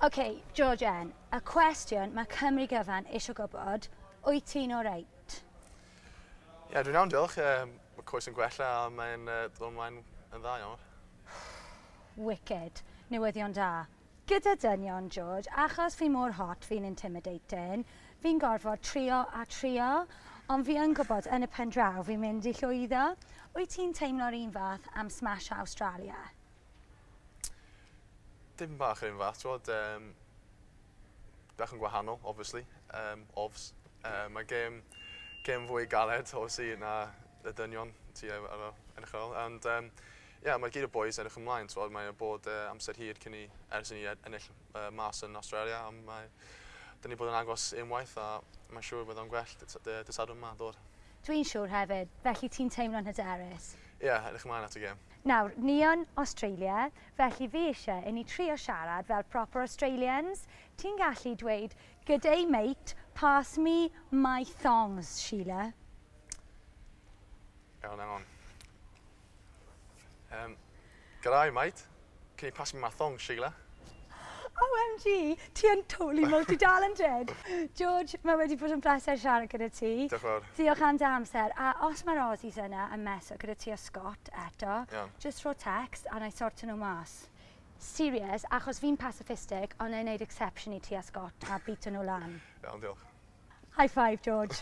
OK, George N, y cwestiwn mae Cymru gyfan eisiau gwybod, wyt ti'n oreit? Ie, yeah, dwi'n iawn, diolch. Mae coes yn gwella a mae'n dod ymlaen yn dda iawn. Wicked. Newyddion da. Gyda dynion, George, achos fi mor hot, fi'n intimidating, fi'n gorfod trio a trio, ond fi yn gwybod yn y pen draw fi'n mynd i llwyddo. Wyt ti'n teimlo'r un fath am Smash Australia? Dim bach yr un fath, ti'n bach yn gwahanol, obviously. Ovs. Mae gêm fwy galed, obviously, na y dynion ti ar edrych ar ôl. And, yeah, mae gyd o boys edrych ymlaen, ti'n mae'n bod amser hir cyn i, ers i ni ennill mas yn Australia, a mae, dyn ni bod yn agos unwaith, a mae'n siŵr bydd o'n gwell dy Sadwrn yma ddod. Dwi'n siŵr hefyd, felly ti'n teimlo'n hyderus? Ie, yeah, edrych ymlaen at y gêm. Nawr, ni yn Australia, felly fi eisiau i ni trio siarad fel proper Australians. Ti'n gallu dweud, "G'day mate, pass me my thongs, Sheila." Iawn, hang on. "G'day, mate. Can you pass me my thongs, Sheila?" OMG, ti yn totally multi-talented. George, mae wedi bod yn bleser siarad gyda ti. Diolch yn fawr. Diolch am dy amser. A os mae'r Aussies yna yn meso gyda ti a Scott eto, just rho text a na i sorto nhw mas. Serious, achos fi'n pacifistic, ond na i wneud exception i ti a Scott a beato nhw lan. Iawn, diolch. High five, George.